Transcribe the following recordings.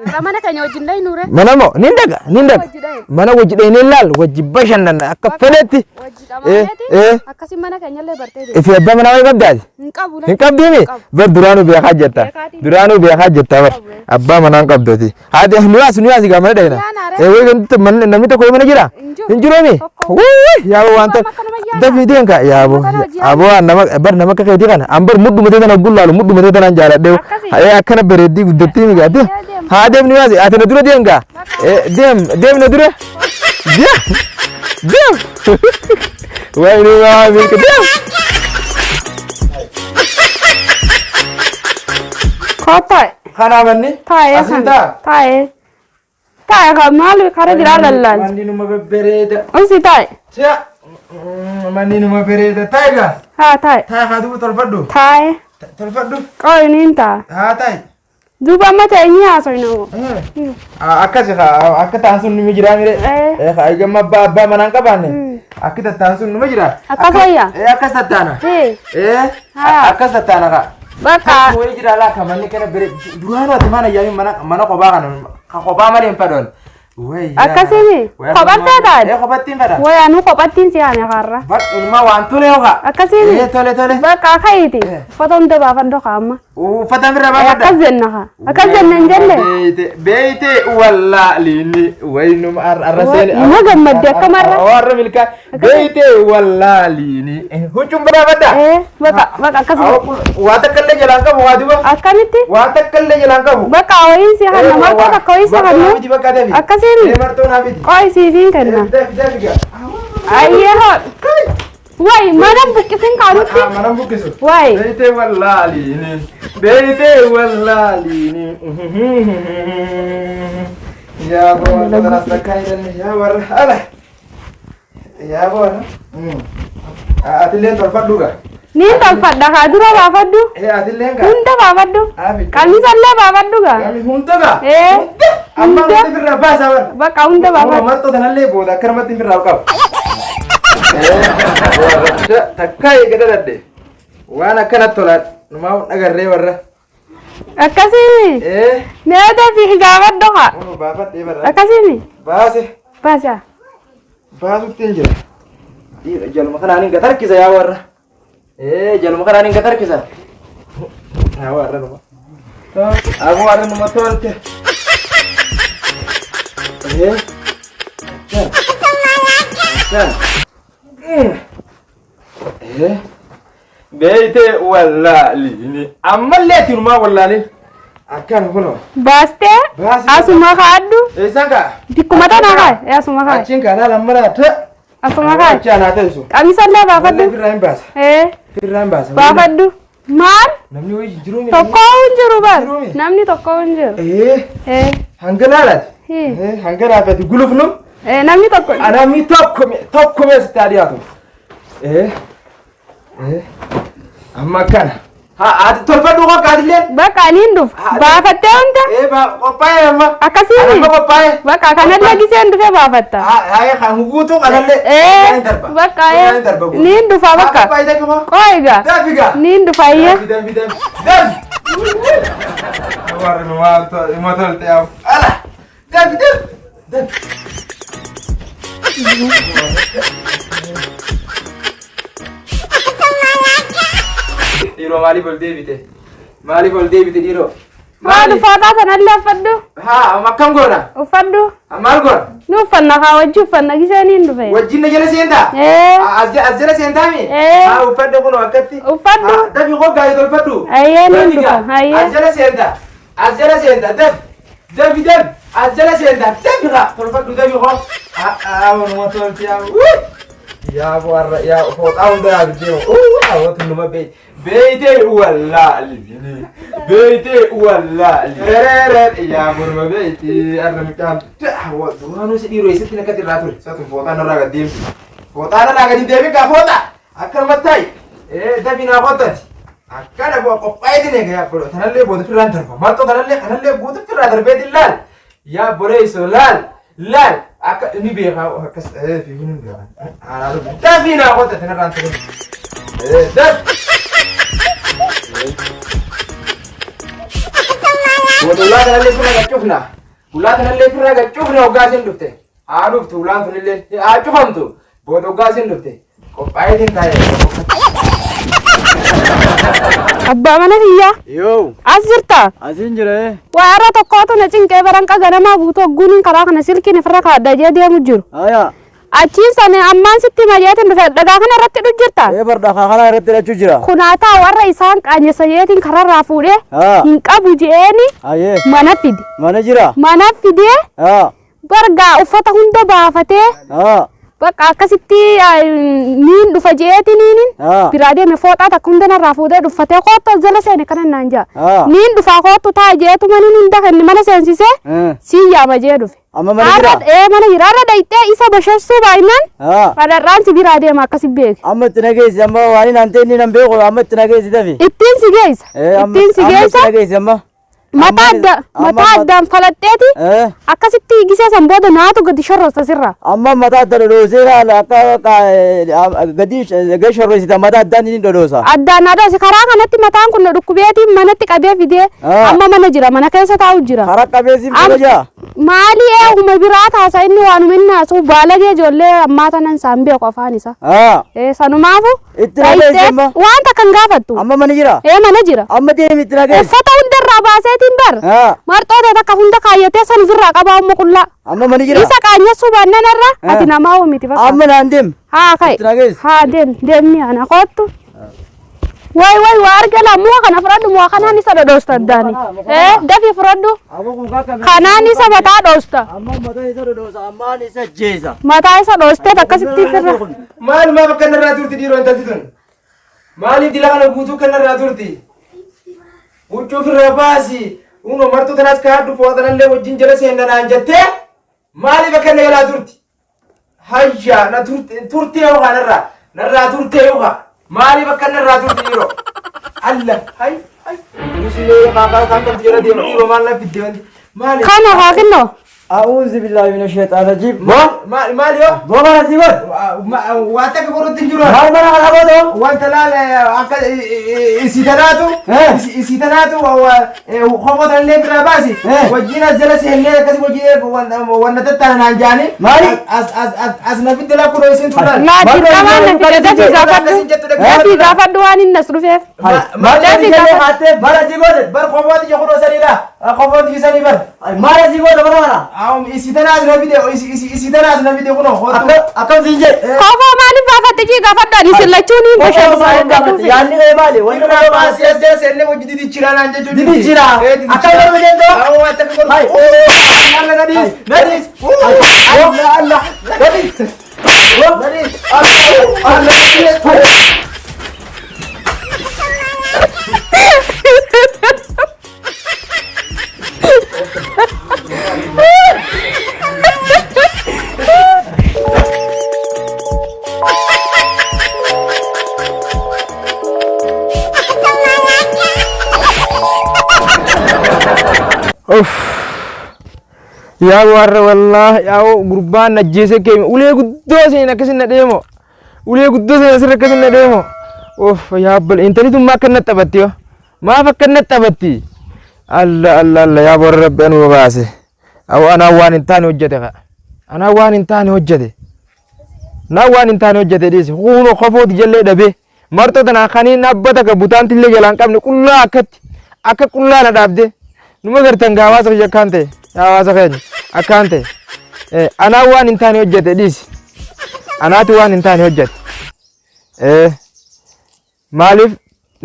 Bakka mana keenya wajjin dhaynuure. Mana moo nin dhaqa nin dhaqa. Wajji dhayna. Mana wajji dhaynee laal wajji bashannanna akka fedhetti. Wajji dhamaaneeti. Eh. Akkasii mana keenya illee bartee deema. Ifi abbaa manaa wayii qabdaati? Hin qabu. Hin qabdiimi? Bar duraanuu beekaa jetta. Beekaatii. Duraanuu beekaa jetta bar. Qabu, eh. Abbaa manaa hin qabdooti. Haati nuyaas nuyaas gaa mana dhayna. Yaana Eh wayii ganti namni tokko mana jira? Hin jiru. Hin jiruumi? Tokko. Wuuyi yaaboo waan Amma akkanuma yaana. Dafii deemka yaaboo. Akkana hojii Aboo waan nama bar nama akka keetii kana an bar mudhuma ta'e tana gullaalu mudhuma ta'e tanaan jaaladhe. Akkasii. Eh akkana bareeddii guddattii migaate. Yaa deem. Haa deem nuyaas ati na dura deemka. Eh deem deem na dura. Deem deem. Wayii waa milka deem. Kottaa. Kana manni. Taa'ee Asiin kan. ta'a. Taa'ee. Taa'ee kan maal karaa biraa lallaal. Manni numa babbareeda. Usi taa'e. Si'a. Manni numa bareeda. Taa'e gaa. Haa taa'e. Taa'e haa duuba tolfadhu. Taa'ee. Tolfadhu. Qo'i niin taa'a. Haa taa'e. Duuba amma ta'e ni haasofna. Akkas akka ta'an sun numa jira mire. Eh. Eegamma abbaa abbaa manaan qabaanne. Akki tattaan sun numa jira. Akkas wayya? Akkas tattaana. Hee. Haa. Akkas tattaana kaa. Bakka. Wayii jira laa kan manni kana bere duraanuu ati mana yaa'in mana mana kophaa kana ka kophaa malee hin fadhoon. Akkasii kophattee taate? Kophattiin fadha. Wayaanuu kophattiin si haame karra. Bar ilma waan tole yookaa. Akkasii. Tole tole. Bakka ka'iiti. Uffata hunda baafadhu kaa'amma. Uffata birra baafadha. Akkas jenna kaa. Akkas jenna hin jenne. Beeyte beeyte wallaalini waynuma arra seeni. Nama gammadde akkamarra. Warra milkaa beeyte wallaalini. Huccuun baafadha. Bakka bakka akkas. Waa takka illee jalaan qabu waa duba. Akkamitti? Waa takka illee jalaan qabu. Bakka wayiin si hanna marqoo takka wayii si hannu. Bakka dafi. Akkasiin. Martoo naa fidi. Qo'i siifin kenna. Dafi dafi gaa. Ayyee hoo. Wayi mana buqqisin kaanutti. Mana buqqisu. Wayi. Beeyte wallaalini. Beeyte wallaalini. Yaa boona kanas takka jedhanne yaa warra ala. Yaa boona. Atilleen tolfadhu gaa. Niin tolfadha kaa dura baafadhu. Atilleen gaa. Hunda baafadhu. Qamisallee baafadhu gaa. Hunda gaa. Ee. Amma hunda firraa baasaa bara. Bakka hunda baafadhu. Marxoo tanallee booda akkanumatti firraa qaba. Takka eegada dadde. Waan akkanatti tolaan numaa dhagarree warra. Akkasii. Meeta fi gaafadhu kaa. Baafadhee barra. Akkasii. Baase. Baasa. Baasutti hin jira. Jaluma kanaan hin gatarkisa yaa warra. Jaluma kanaan hin gatarkisa. Yaa warra numa. Aboo warra numa tolte. Kan. Beeyte wallaalini. Ammallee ati numaa wallaalin. Akkana kunoo. Baastee. Baase. Asuma kaadhu. Eessaan kaa? Bikkuma tana kaa'e. Asuma kaa'e. Achiin kaa laala amma ta. Asuma kaa'e. Achi anaa teessu. Qamisallee baafadhu. Firraa hin baasa. Ee. Firraa hin baasa. Baafadhu. Maal? Namni wayii hin jiru. Tokko hin jiru bar. Jiruumi? Namni tokko hin jiru. Ee. Hanga laalaati. Hii. Hanga laafati gulufnu. Ee namni tokko. Namni tokko tokko meesitti haa dhiyaatu. Amma akkana. Haa ati tolfadhu qoqa atilleen. Bakka ani hin dhufu. Baafattee hunda. Qophaa'e amma. Akkasiin. Amma qophaa'e. Bakka kanallee giseen dhufee baafatta. Haa kan guutuu kanallee. Ee. Bakka ee. Ni hin dhufa bakka. Qophaa'e dafi koo. Qo'i gaa. Dafi gaa. Ni hin dhufa iyyee. Dafi dafi dafi. Dafi. Warri numa tolte yaa. Ala. Dafi dafi. Dafi. Dhiiroo maaliif ol deebite? Maaliif ol deebite dhiiroo? Maal uffataa sanallee uffadhu. Haa akkam goona? Uffadhu. Maal goona? Ni uffanna kaa wajji uffanna giseen hin dhufe. Wajjin na jala seentaa? Ee. As jala seentaa mi? Ee. Haa uffadhu kunoo akkatti. Uffadhu. Haa dafi koo gaarii tolfadhu. Ayyee ni Dafi dhufa. gaa. Ayyee. As jala seentaa. As jala seentaa dafi. Dafi dafi. As jala seentaa dafi gaa tolfadhu dafi koo. Haa wanuma tolti yaa. Yaa warra yaa fooxaa hunda yaa biddee. Uu numa beey. Beeytee wallaalini. Beeytee wallaalini. Rereere yaa morma beeyti arra mucaan. Duraanuu si dhiiroo eessatti nakatti irraa ture. Satu fooxaan irraa gad deemti. Fooxaan irraa gadi deemin gaa fooxaa. Akkanumatti taa'i. Dafi naa qottati. Akkana bu'a qophaa'eetiin eega yaa godho. Tanallee booda firraan darba. Marxoo tanallee kanallee guutuu firraa darbeetiin laal. Yaa boreessoo laal. Laal. Akka inni beekaa akkas fiiguun hin beekan. Haadha dafi naa qottati narraan ture. Dafi. Booda ulaa kanallee firra gaccufna. Ulaa kanallee firra gaccufna hoggaa isin dhufte. Haa dhuftu ulaan sunillee haa cufamtu. Booda hoggaa isin dhufte. Qophaa'eetiin taa'e. Abbaa mana kiyyaa Yoo, as jirta? asiin jira ee. Waa irra tokkootu na cinqee baranqa ganamaa guutuu hogguun karaa kana silkiin ofirra kaadda jee deemu jiru. Haya, Achiin sana ammaan sitti majeetiin dhufe dhagaa kana irratti hidhu jirta. ee bar dhakaa kana irratti hidhachuu jira. Kunaataa warra isaan qaanyessa jeetiin kararraa fuudhee Haa. hin qabu jeeni Hayyee, mana fide. mana jira. Mana fidee Haa, bargaa uffata hunda baafatee haa, bakka akkasitti niin dhufa jeetiin haa, biraa deeme fooxaa takka hunda narraa fuudhee dhuffatee koottu as jala seene kana naan jaa. haa. Niin dhufaa koottu taa jeetuma niin hunda kenne mana seensisee siin yaama jee dhufe. Amma mana jira. Ee mana jira har'a dhayxee isa bashashsuu baay'inaan Haa, badharraan si biraa deema akkasi beeke. amma itti nageessi amma waan hin hantee inni nan beeku amma itti nageessi dafi. Ittiin si geessa. Ee, amma Ittiin si amma itti geessa. nageessi amma. Mataa Amma adda amma mataa addaan falaxxeeti Ee, akkasitti gisee san booda naatu gadi shorrosta sirraa. amma mataa adda dhodhoosee haala akka gadi gadi shorroosita mataa addaan inni dhodhoosa. Addaan na dhoosi karaa kanatti mataan kun na dhukkubeetiin manatti qabee fidee Ah. amma mana jira mana keessa taa'u jira. Karaa qabeessi fuula jira. Maali eeguma biraa taasa inni waanuma inni haasa'u baalagee ijoollee ammaa tanan isaan beeku afaan isaa. Haa, Ee sanumaafu Itti nageessi dhayxee amma. waan takka hin gaafattu. Amma mana jira. Ee mana jira. Amma deemi itti nageessi. Uffata hundarraa baaseetiin bar. Haa, Marxoo ta'e takka hunda kaayyatee san ofirraa qabaa amma qullaa. amma mana jira. Isa qaanyessuu baannaan irra Ah. ati namaa hoo miti bakka. Amma naan deem. Haa ka'e. Itti nageessi. Haa deem deemni ana kottu. Wayi wayi waa argala muka kana fudhadhu muka kanaan isa dhodhoosta addaani. Ee dafii fudhadhu. Amma kun kakka Kanaan isa mataa dhoosta. Amma mataa isa dhodhoosa ammaan isa jeesa. Mataa isa dhoostee akkasitti sirra. Maalumaa bakka narraa turti dhiiroo intalti tun? Maaliif dila kana guutuu kan narraa turti? Huccuu ofirraa baasi. Uno martuu tanaas kaadhu fooxanallee wajjin jala seenna naan jettee maaliif akka na jalaa turti? Hayya na turtee yookaan narraa narraa turtee yookaan maaliif akka narraa turti dhiiroo? Alla hay hay. Nusillee kaan kaan qabdu jala deema dhiiroo maal na fidde wanti maali? Kana haa kinnoo. A'uuzu billaahi mina sheexaan rajiim. Maal maal yoo? Boo mana sii godhe. Waan takka godhutti hin jiru. Maal mana kana boodoo? Wanta laal akka isii tanaatu isii tanaatu homo tanallee biraa baasi wajjin as jala seennee akkasi wajjin wanna tattaana naan jaani. Maali? As as as as na fidde lakkuu isin turan. Laa dirqamaan na fide dafii gaafadhu. Dafii gaafadhu waan inni as dhufeef. Maal Dafii gaafadhu. Hattee mana sii godhe. Bar qofooti jedhu saniidha. Qofooti sanii bar. Maal sii godhe mana kana? Isii tanaas na fide isii tanaas na fide kunoo. Akkam siin jedhe. Kofoo maaliif baafatte jii gaafadhu ani isin lachuu niin bashannansiisa. Yaadni kee maali? Wanni Irraa kun maali? baasii as jala seennee hojii didichiraa naan jechuun. Didichiraa? Akkam nama jennoo? Awwa akka godhu. Hai. Allah na dhiis na dhiis. Allah Allah na dhiis. Na dhiis. Allah Allah na dhiis. Uff. Yaa warra wallaah yaa gurbaan ajjeese keemi ulee guddoo seen akkasin na deemo ulee guddoo seen asirra akkasin na deemo uff yaa bal intalli tun maa akka na taphatti yoo maaf akka na taphatti alla alla alla yaa warra rabbi anuma baase aw anaa waan hin taane hojjete ka anaa waan hin taane hojjete naa waan hin taane hojjete dhiise huunoo kofooti jallee dhabee marxoo tana kaniin dhaabbata ka butaantillee jalaan qabne qullaa akkatti akka qullaa na dhaabde numa gartan gaa hawaasa kiyya akkaan ta'e hawaasa keenya akkaan ta'e anaa waan hin taane hojjete dhiisi anaatu waan hin taane hojjete maaliif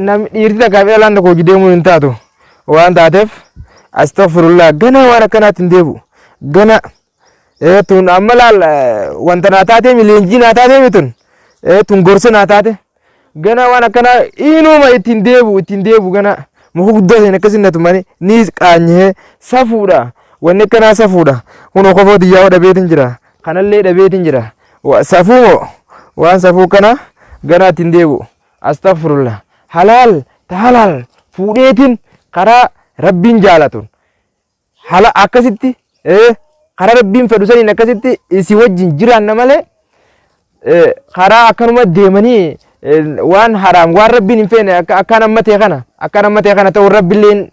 namni dhiirti takkaa fi dhalaan tokko hojii deemuun hin taatu waan taateef astaghfirullah gana waan akkanaatti hin deebi'u gana tun amma laal wanta naa taatee mi leenjii naa taatee mi tun tun gorsa naa taate gana waan akkanaa inuma ittiin deebi'u ittiin deebi'u gana muka guddaa seen akkasin na tumani niis qaanyee safuudha wanni akkanaa safuudha kunoo kofoo xiyyaa'oo dhabeetin jira kanallee dhabeetin jira safuu moo waan safuu kana gana ittiin deebi'u astaghfirullah halaal ta halaal fuudheetin karaa rabbiin jaalatuun hala akkasitti karaa rabbiin fedhu saniin akkasitti isi wajjin jiraanna malee karaa akkanuma deemanii waan haraam waan rabbiin hin feene akkaan amma ta'e kana akkaan amma ta'e kana ta'uu rabbiilleen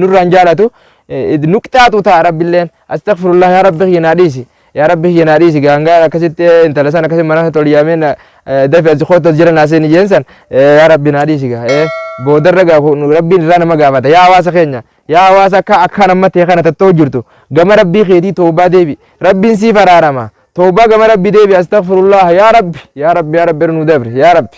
nurraan jaalatu. Nu qixaaxu ta'a Rabbilleen. Astaghfirullah, yaa Rabbi kiyya naa dhiisi. Yaa Rabbi kiyya naa dhiisi. Gaangaa akkasitti intala san akkasitti mana tol yaameen dafi as kootu as jala naa seeni jeen san, yaa Rabbi naa dhiisi gaa. Boodarra gaa Rabbiin irraa nama gaafata. Yaa hawaasa keenya, yaa hawaasa akka akkaan amma ta'e kana tattoo jirtu, gama Rabbii keetii toobaa deebi. Rabbiin siif araarama. Toobaa gama Rabbi deebi. Astaghfirullah, yaa Rabbi, yaa Rabbi, yaa Rabbi nu dabri, yaa Rabbi,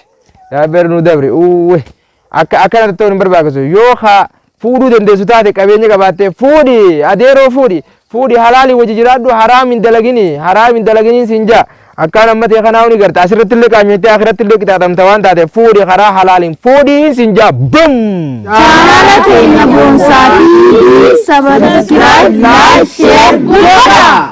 yaa Rabbi nu dabri. Uwwe, akka akkana tattoo hin barbaachisu. Yoo haa fuudhuu dandeessu taate, qabeenya qabaattee fuudhi, adeeroo, fuudhi, fuudhi, halaalii wajji jiraadhu, haraam hin dalagini, haraam hin dalaginiin siin jaa. Akkaan amma ta'e kanaa ni garta, asirratti illee qaanyettee akhiratti illee qixaaxamta waan taate, fuudhi, karaa halaaliin fuudhiin siin jaa. Bum! Chaanaala keenya Boonsaa TV subscribe, like, share godhaa.